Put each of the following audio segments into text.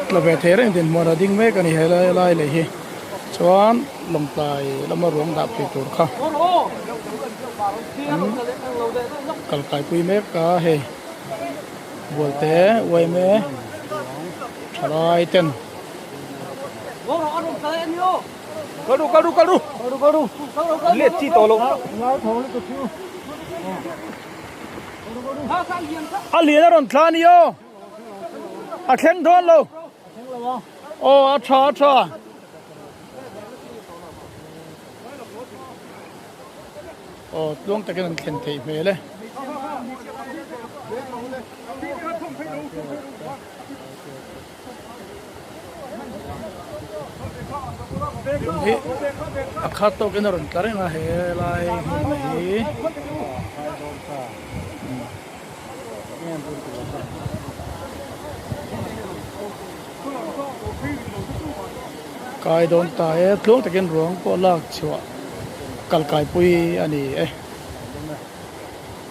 Tla ve thei reng dinhmun a ding mek a ni he lai lei hi chuan lawngtlai lama ruang dah phei tur kha an kal kaipui mek a hei bualte uaime thalai ten. Kal ru kal ru kal ru kal ru let chi tawh lo. A lian a rawn thla a ni aw. A thleng dawn lo. Aw a tha a tha. Aw tluang takin an thlen theih hmel e. Lung hi a khat tawkin a rawn tla reng a he lai hmun hi. Kai dawn ta e tluang takin ruang pawh lak chhuah kal kaipui a ni e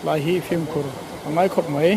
lai hi fimkhur a ngai khawp mai.